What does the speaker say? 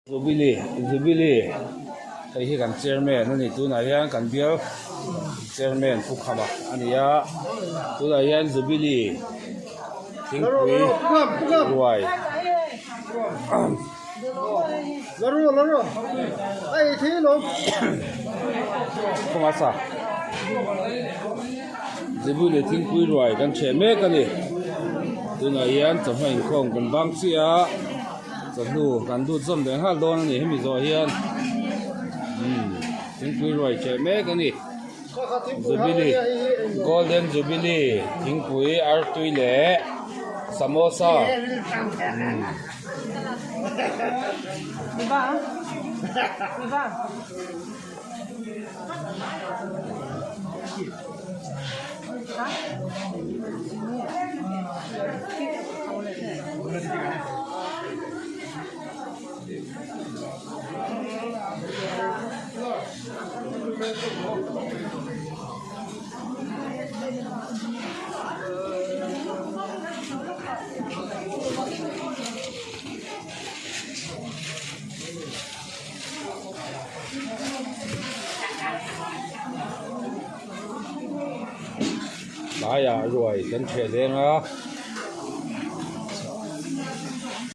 Jubilee Jubilee hei hi kan chairman a ni tunah hian kan bial chairman Pu Khama a ni a tunah hian Jubilee thingpui ruai Jubilee thingpui ruai kan chheh mek a ni tunah hian chawhma inkhawm kan bang chiah a. Chawhnu kan lut zawm leh nghal dawn a ni hemi zawh hian umm thingpui ruai cheh mek a ni Jubilee Golden Jubilee thingpui artui leh samosa umm. Tlaiah ruai kan ṭheh leng a.